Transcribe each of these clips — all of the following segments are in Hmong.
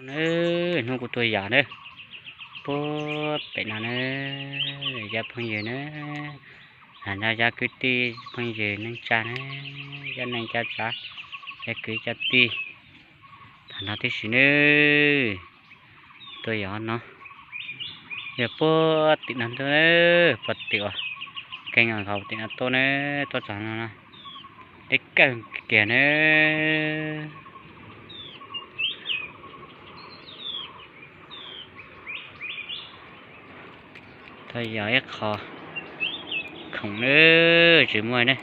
Nawb, hnub kuv tuaj yos nawb, puag pem no nawb, cov phooj ywg nawb, hais no cov kwv tij phooj ywg neej tsa nawb, cov neej cov tsav, cov kwv cov tij, tag nrho tib si nawb. Tuaj yos no, yog puag tim no tuaj, puag tim uas keeb nkaus tim no tuaj nawb, tuaj txog no no, deb kawg kiag nawb. Tuaj yos ib qho khoom nawb, tsis muaj nawb.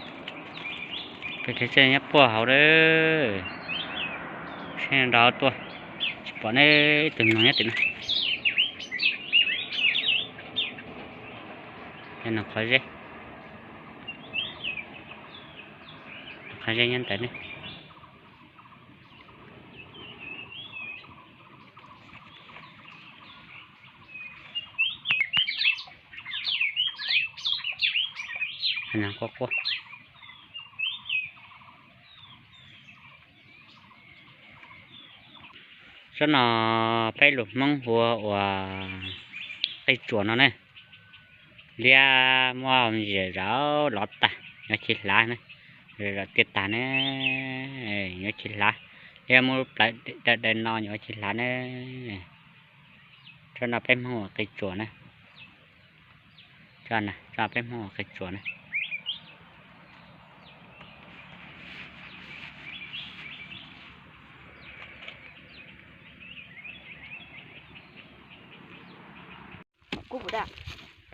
Peb tsev nyob puag hauv nawb, seb nrau tuaj, tsis pom neb ib tug noog nyob tim no. Noog qhov zeb, noog qhov zeb nyob ntawd ne. Quaj quaj. Tsob no peb lus Hmoob hu ua qij tsuas no ne. Liab muab zam zam lov tag, yuav chiv hlav ne, zam zam tiaj tag ne, yuav chiv hlav. Liab muab lub plawv dawb dawb no yuav chiv hlav ne. Tsob no peb Hmoob ua qij tsuas na. Tsob no peb Hmoob ua qij tsuas na.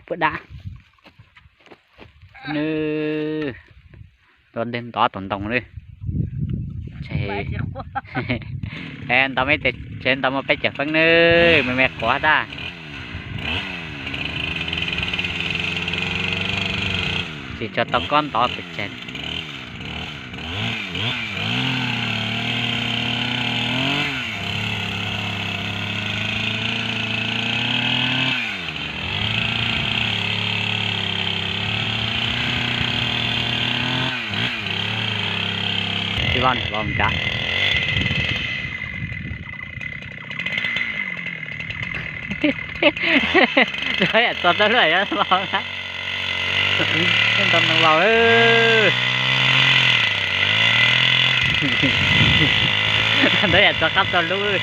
Puas dab, nws tuaj ntog tom ntoo li. Ntog, tsev ntog muaj peb caug feeb nawb, me me quav tag. Tsis tshua tau kob ntov pes tsawg. Tsis vau, vau nrad. Ntawd yam txog tau lub, yog vau na. Ntawd yam txog qab tau lub. Ntawd yam txog qab tau lub,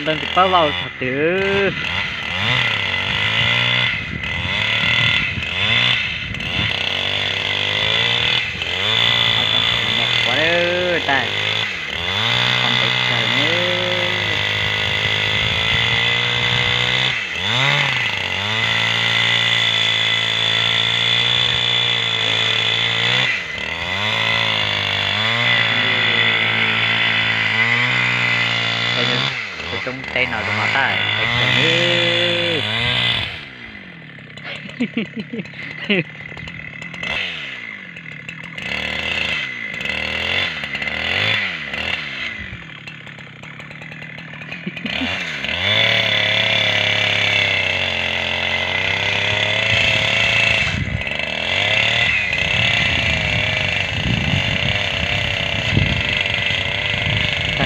ntoo tsis paub vau txog twg. Qhov ntawd tag, qhov ntawd kawg ne. Roob teb no zoo no tag, ntawd kawg ne.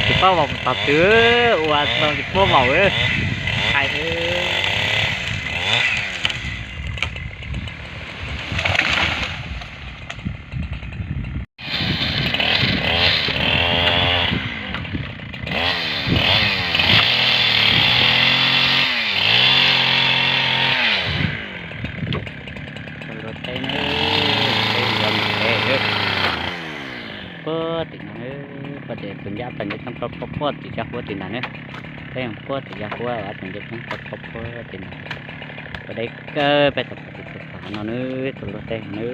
Tsis paub vau mus txog twg, ua ntoo tsis paub vau. Hais Teb, teb yuav mus teb. Puag tim no, puag tim tus ncab tau nceb toob puag puag tim cov huab tim ntawd ne. Peb yeej puag tim cov huab tau nceb toob puag puag puag tim ntawd. Puag deb kawg, peb tau puag tim tus tag no ne, tus luag teb no ne.